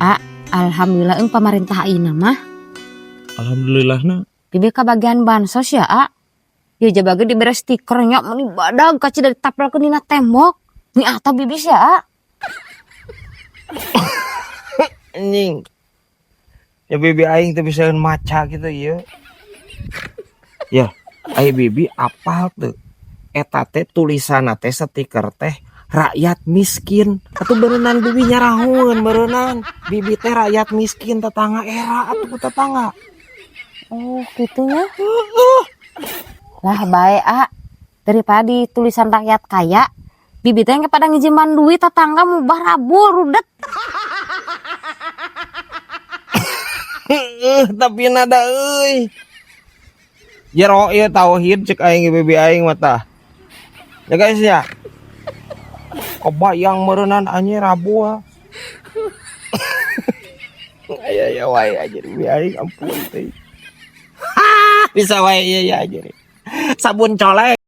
A, alhamdulillah eng pamarentah ayeuna mah. Alhamdulillah na. Bibi kabagian bansos ya, A. Ya jabage dibere stikernya meni badag kaci dari tapelkeun dina tembok. Ni atau bibi sih ya, A. Anjing. Ya bibi aing teh bisa maca gitu ya. Ya, ai bibi apal tuh. Eta teh tulisanna teh stiker teh rakyat miskin. Atuh berenang bibi nyarahun berenang. Bibi teh rakyat miskin tetangga era atuh tetangga. Oh, gitu ya. Lah bae, A. Daripada di tulisan rakyat kaya, bibi teh pada ngijiman duit tetangga mubah rabul rudet. Tapi nada euy. Jero ieu tauhid cek aing bibi aing mah tah. Ya guys ya. Kebayang meureunan anjir rabu ah. Aya ya wae aja bibi aing, ampun teh. Bisa wae ieu ya aja. Sabun colek.